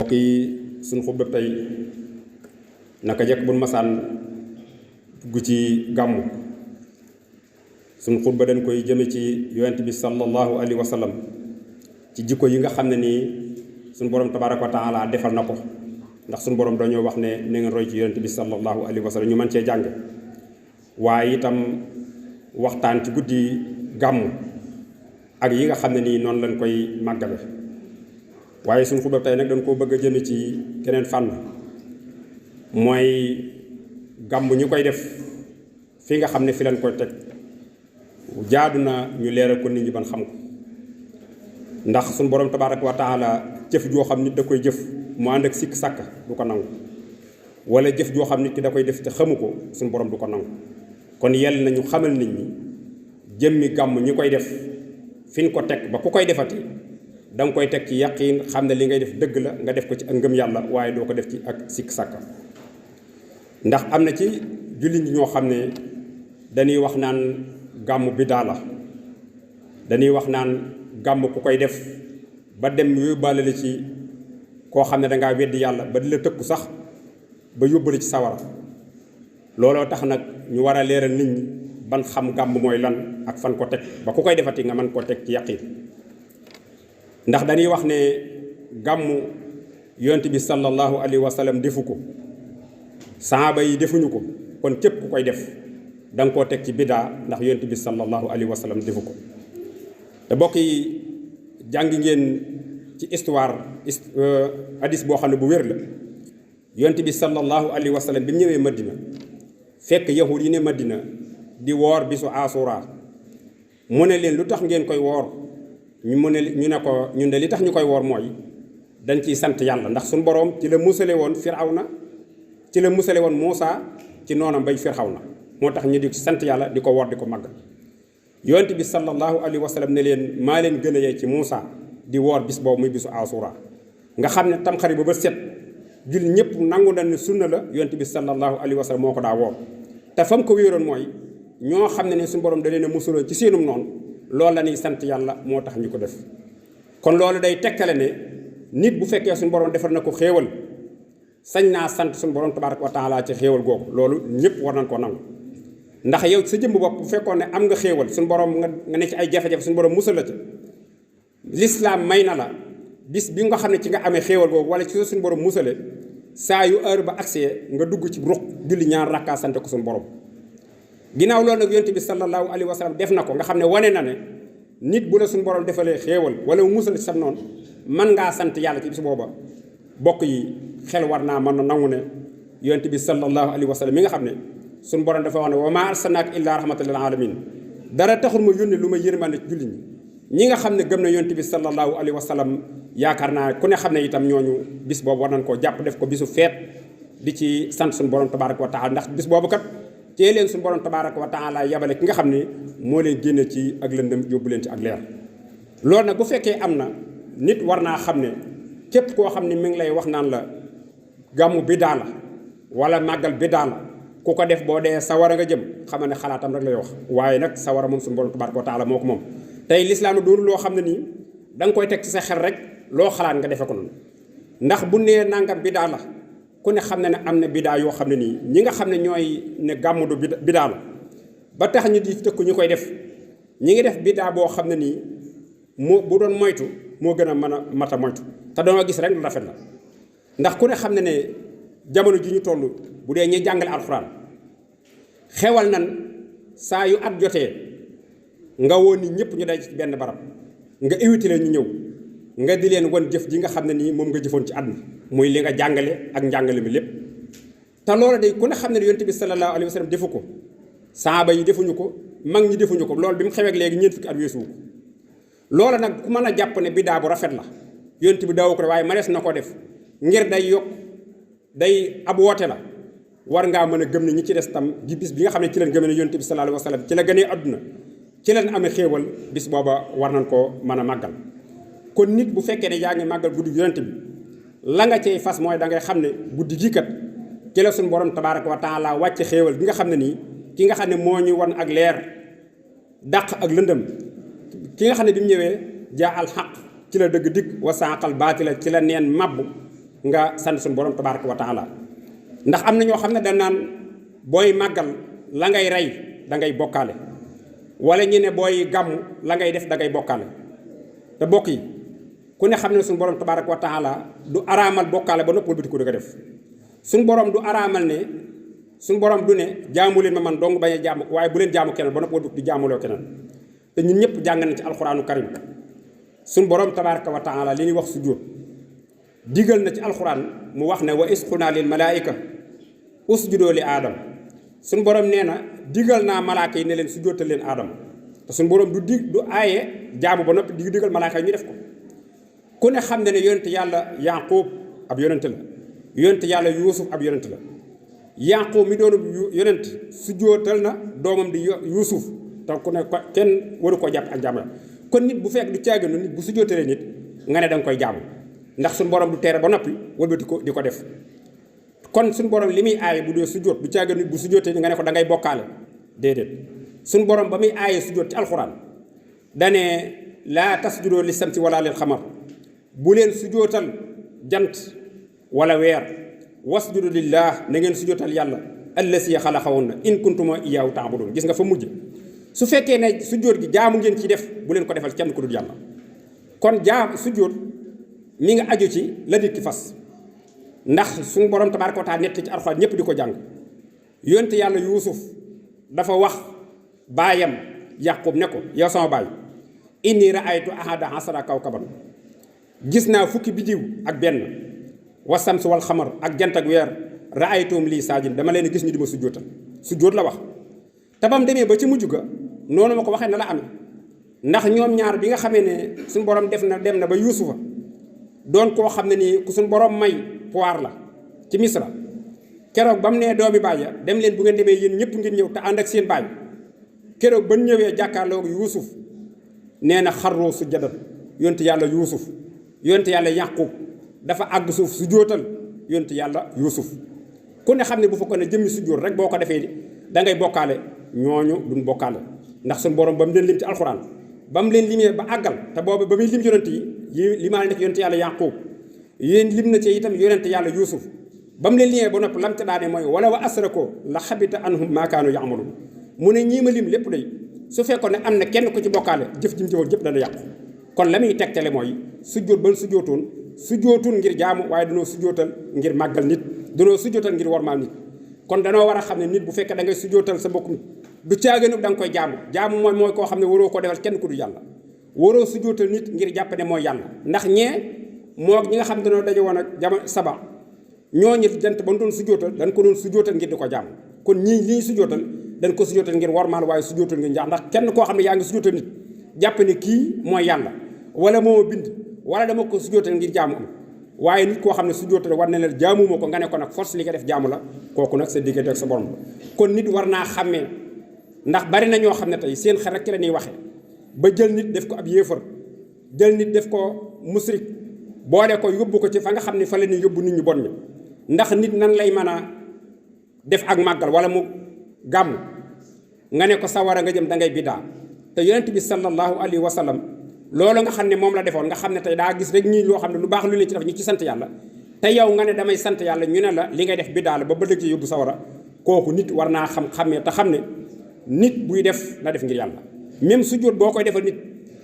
mbokk yi suñ xutba tey naka jekk buñ masaan dugg ci gàmmu suñ xutba dañ koy jëme ci yonent bi sallallahu alayhi wa sallam ci jikko yi nga xam ne nii suñ borom tabaraka wa taala defal na ko ndax suñ borom dañoo wax ne na ngeen roy ci yonent bi sallallahu alayhi wa sallam ñu mën cee jàng waaye itam waxtaan ci guddi gàmmu ak yi nga xam ne nii noonu lañ koy màggale waaye suñ xutba tey nag dañ koo bëgg a jëme ci keneen fànn mooy gàmmu ñu koy def fi nga xam ne fi lañ koy teg jaadu na ñu leeral ko nit ñi ban xam ko ndax suñ borom tabaraka wa taala jëf joo xam nit da koy jëf mu ànd ak sikk sàkk du ko nangu wala jëf joo xam nit ki da koy def te xamu ko suñ borom du ko nangu kon yell nañu xamal nit ñi jëmmi gàmm ñi koy def fi ñu ko teg ba ku koy defati da nga koy teg ci yaqiin xam ne li ngay def dëgg la nga def ko ci ak ngëm yàlla waaye doo ko def ci ak sikk sàkka ndax am na ci jullit ñi ñoo xam ne dañuy wax naan gàmm bidaa la dañuy wax naan gàmm ku koy def ba dem yóbbaale la ci koo xam ne dangaa weddi yàlla ba di la tëkku sax ba yóbbale ci sawara looloo tax nag ñu war a leeral nit ñi ban xam gàmm mooy lan ak fan ko teg ba ku koy defati nga mën koo teg ci yaqiin ndax dañuy wax ne gàmmu yonent bi sallallahu alayhi wa sallam defu ko sahaaba yi defuñu ko kon képp ku koy def da nga koo teg ci bidaa ndax yonent bi sallallahu alayhi wa sallam defu ko te bokk yi jàng ngeen ci histoire hadis boo xam ne bu wér la yonent bi sallallahu alayhi wa sallam bi mu ñëwee Madina fekk yahud yi ne Madina di woor bisu asura mu ne leen lu tax ngeen koy woor ñu ne ko ñun de li tax ñu koy woor mooy dañ ciy sant yàlla ndax suñu boroom ci la musale woon Firawna ci la musale woon Muusa ci noonam bay Firawna moo tax ñu di ci sant yàlla di ko woor di ko màggal yonent bi sallallahu alayhi wa sallam ne leen maa leen gën a yee ci Muusa di woor bis boobu muy bisu asura nga xam ne tamxarit ba set jul ñëpp nangu na ne sunna la yonent bi sallallahu alayhi wa sallam moo ko daa woor te fam ko wéeroon mooy ñoo xam ne suñu borom da leen a musaloon ci seenum noonu loolu la ñuy sant yàlla moo tax ñu ko def kon loolu day tekkale ne nit bu fekkee suñu borom defar na ko xéewal sañ naa sant suñu borom tabaraka wa taala ci xéewal googu loolu ñëpp war nañ ko nangu ndax yow sa jëmb bopp bu fekkoon ne am nga xéewal suñu borom nga ne ci ay jafe-jafe suñu borom musal la ci lislaam may na la bis bi nga xam ne ci nga amee xéewal googu wala ci suñu borom musale saa yu heure ba accès nga dugg ci ruq julli ñaar rakkaa sante ko suñu borom ginnaaw loolu nag yonent bi sallallahu alayhi wa sallam def na ko nga xam ne wane na ne nit bu la suñu borom defalee xéewal wala mu musal ci sam noonu mën ngaa sant yàlla ci bis booba bokk yi xel war naa mën na nangu ne yonent bi sallallahu alayhi wa sallam mi nga xam ne suñu borom dafa wax ne wa maa arsalnaaka illaa rahmatan lil alamin dara taxul ma yónni lu ma yërmande ci jullit ñi nga xam ne gëm na yonent bi sallallahu alayhi wa sallam yaakaar naa ku ne xam ne itam ñooñu bis boobu war nañ koo jàpp def ko bisu feet di ci sant suñu borom tabaraka wa taala ndax bis boobu kat cee leen suñu borom tabaraka wa taala yabale ki nga xam ne moo leen génne ci ak lëndëm yóbbu leen ci ak leer loolu nag bu fekkee am na nit war naa xam ne képp koo xam ne mi ngi lay wax naan la gàmmu bidaa la wala màggal bidaa la ku ko def boo dee sawara nga jëm xam ne xalaatam rek lay wax waaye nag sawara moom suñu borom tabaraka wa taala moo ko moom tey lislaam doonu loo xam ne nii da nga koy teg ci sa xel rek loo xalaat nga defe ko noonu ndax bu nee nangam bidaa la ku ne xam ne ne am na bidaa yoo xam ne nii ñi nga xam ne ñooy ne gàmmu du bidaa la ba tax ñu di tëkku ñu koy def ñi ngi def bidaa boo xam ne nii moo bu doon moytu moo gën a mën a mat a moytu te doo gis rek lu rafet la ndax ku ne xam ne ne jamono ji ñu toll bu dee ñi jàngale alxuraan xewal nan saa yu at jotee nga woon ni ñëpp ñu day ci benn barab nga invité leen ñu ñëw nga di leen wan jëf ji nga xam ne nii moom nga jëfoon ci at mi muy li nga jàngale ak njàngale mi lépp te loolu day ku ne xam ne yonent bi sallallahu alayhi wa sallam defu ko saaba yi defuñu ko mag ñi defuñu ko loolu bi mu xewee léegi ñeent fukki at weesu ko loolu nag ku mën a jàpp ne bidaa bu rafet la yonent bi daawu ko waaye manees na ko def ngir day yokk day ab woote la war ngaa mën a gëm ne ñi ci des tam di bis bi nga xam ne ci leen gëm ne yonent bi sallallahu alayhi wa sallam ci la gënee àdduna ci leen amee xéewal bis booba war nañ koo mën a màggal kon nit bu fekkee ne yaa ngi màggal guddi yonent bi la nga cey fas mooy da ngay xam ne guddi gii kat ci la suñu borom tabaraka wa taala wàcce xéewal gi nga xam ne nii ki nga xam ne moo ñu wan ak leer dàq ak lëndëm ki nga xam ne bi mu ñëwee jaa al xaq ci la dëgg dikk wa saqal baatila ci la neen mabbu nga sant suñu borom tabaraka wa taala. ndax am na ñoo xam ne dañ naan booy màggal la ngay rey da ngay bokkaale, wala ñu ne booy gàmm la ngay def da ngay bokkaale. te bokk yi ku ne xam ne suñu borom tabaraka wa taala du araamal bokkaale ba nopp wëlbati ko di ko def. suñu borom du araamal ne suñu borom du ne jaamu leen ma man dong bañ a jaamu, waaye bu leen jaamu keneen ba nopp wëlbati di jaamuloo keneen. te ñun ñëpp jàng nañ ci alxuraanu karim suñu borom tabaraka wa taala li ñuy wax sujjóot digal na ci alxuraan mu wax ne wa isquna lil malaayika usjudoo li aadam. suñu borom nee na digal naa malaaka yi ne leen sujjóotal leen aadama. te suñu borom du aaye jaamu ba noppi di digal malaaka yi ñu def ko. ku ne xam ne ne yonent yàlla Yaaqub ab yonent la, yonent yàlla Yuusuf ab yonent la. Yaaqub mi doon yonent sujjóotal na doomam di Yuusuf, te ku ne kenn waru koo jàpp ak jaamu la. kon nit bu fekk du caaginu nit bu sujjóotalee nit nga ne da nga koy jaamu, ndax suñu borom du tere ba noppi wëlbati ko di ko def. kon suñu borom li muy aaye bu dee sujjóot du caaginu nit bu sujjóotee nga ne ko da ngay bokkaale, déedéet. suñu borom ba muy aaye sujjóot ci alxuraan dane laa tasjudoo li samsi wala lil xamar, bu leen sujjóotal jant wala weer, wasjudu lillah na ngeen sujjóotal yàlla allasi xalaqahunna in kuntum iyyaahu ta'budun. gis nga fa mujj su fekkee ne sujjóot gi jaamu ngeen ci def bu leen ko defal kenn ku dul yàlla. kon sujjóot mi nga aju ci la nit ki fas, ndax suñu borom tabaaraka wa taala nett ci alxuraan ñëpp di ko jàng. yonent yàlla Yuusuf dafa wax baayam Yaqub ne ko yow sama baay inni ra'aytu ahada asara kawkaban, gis naa fukki bidiw ak benn, wa sams wal xamar ak jant ak weer, ra'aytum lii saajin dama leen gis ñu di ma sujjóotal. sujjóot la wax. te bam demee ba ci mujj ga noonu ma ko waxee na la amee, ndax ñoom ñaar bi nga xamee ne suñu borom dem na ba Yuusufa doon koo xam ne nii ku suñu borom may pouvoir la ci Misra. keroog ba mu nee doomi baay ya dem leen bu ngeen demee yéen ñëpp ngeen ñëw te ànd ak seen baay, keroog ba ñu ñëwee jàkkaarloog Yuusuf nee na xarroo sujjadan. yonent yàlla Yuusuf yonent yàlla Yaqub dafa àgg suuf sujjóotal yonent yàlla Yuusuf. ku ne xam ne bu fekkoon ne jëmmi sujjóot rek boo ko defee da ngay bokkaale, ñooñu duñ bokkaale. ndax suñu borom ba mu leen lim ci alxuraan ba mu leen limee ba àggal, te boobu ba muy lim yonent yi limaa nekk yonent yàlla Yaqub yéen lim na ci itam yonent yàlla Yuusuf. ba mu leen limee ba noppi lam ca daane mooy wala wa asrakoo la xabita anhum maa kaanu ya'maluun. mu ne ñii ma lim lépp day su fekkoon ne am na kenn ku ci bokkaale jëf ji mu jëfoon jëpp dana yàqu. kon la muy tegtale mooy sujjóot ban sujjóotul ngir jaamu, waaye danoo sujjóotal ngir màggal nit, danoo sujjóotal ngir wormaal nit. kon danoo war a xam ne nit bu fekkee da ngay sujjóotal sa mbokk nit du caaganu da nga koy jaamu mooy koo xam ne waroo ko defal kenn ku du yàlla. waroo sujjóotal nit ngir jàpp ne mooy yàlla, ndax moo ñi nga xam danoo daje woon ak jamono saba ñooñu jant ba ñu doon sujjóotal dañ ko doon sujjóotal ngir di ko jaamu. kon ñii li ñu sujjóotal dañ ko sujjóotal ngir wormaal, waaye sujjóotal ngir njaax. ndax kenn koo xam ne yaa ngi sujjóotal nit jàpp ne kii mooy yàlla wala moo ma bind wala dama ko sujjóotal ngir jaamu am, waaye nit koo xam ne sujjóotal war na leen jaamuma ko nga ne ko nag force li nga def jaamu la, kooku nag sa diggante ak sa borom. kon nit war naa xàmmee, ndax bari na ñoo xam ne tey seen xel rek ci la ñuy waxee ba jël nit def ko ab yéefar, jël nit def ko musrik, boole ko yóbbu ko ci fa nga xam ne fa la ñuy yóbbu nit ñu bon ñi. ndax nit nan lay mën a def ak màggal wala mu gàmm nga ne ko sawara nga jëm da ngay biddaa. te yonent bi sallallahu alayhi wa sallam loolu nga xam ne moom la defoon, nga xam ne tey daa gis rek ñii loo xam ne lu baax lu leen ci def ñu ci sant yàlla, te yow nga ne damay sant yàlla ñu ne la li ngay def biddaa la ba bëgg ci yóbbu sawara. kooku nit war naa xàmmee te xam ne nit buy def na def ngir yàlla. même sujjóot boo koy defal nit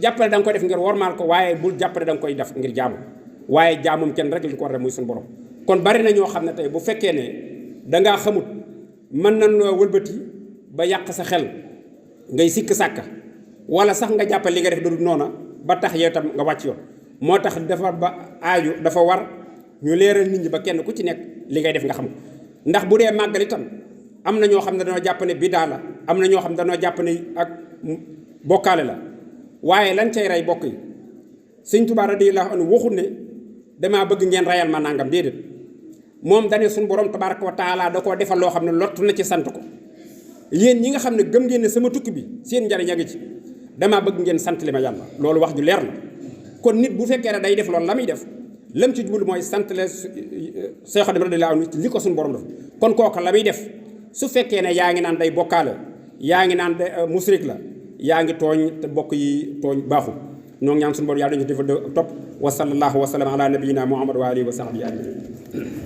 jàppale da nga koy def ngir wormaal ko, waaye bul jàppale da nga koy def ngir jaamu, waaye jaamum kenn rek li ko war a def muy suñu borom. kon bari na ñoo xam ne tey bu fekkee ne dangaa xamut mën nañ loo wëlbati ba yàq sa xel ngay sikk sàkka, wala sax nga jàppale li nga def du noona ba tax yow tam nga wàcc yoon. moo tax dafa dafa war ñu leeral nit ñi ba kenn ku ci nekk li ngay def nga xam ko. ndax bu dee màggal itam am na ñoo xam ne dañoo jàpp ne bidaa la, am na ñoo xam ne dañoo jàpp ne ak bokkaale la, waaye lan cay rey bokk yi. Sëñ Tuubaa radiyallaahu anhu waxul ne damaa bëgg ngeen rayal ma nangam, déedéet. moom dane suñu borom tabaaraka wa taala da koo defal loo xam ne lottu na ci sant ko. yéen ñi nga xam ne gëm ngeen ne sama tukki bi seen njariñ a ngi ci, damaa bëgg ngeen sant li ma yàlla. loolu wax ju leer la. kon nit bu fekkee ne day def loolu la muy def lam ci jublu mooy sant le Seex Xaadim radiyallaahu anhu li ko suñu borom def. kon kooka la muy def su fekkee ne yaa ngi naan day bokkaale, yaa ngi naan musrik la, yaa ngi tooñ te bokk yi tooñ baaxul. ñoo ngi ñaan suñu borom yàlla dañu defa topp wa sallallahu wa sallam ala nabiyina muhammad wa alihi wa sahbihi ajmain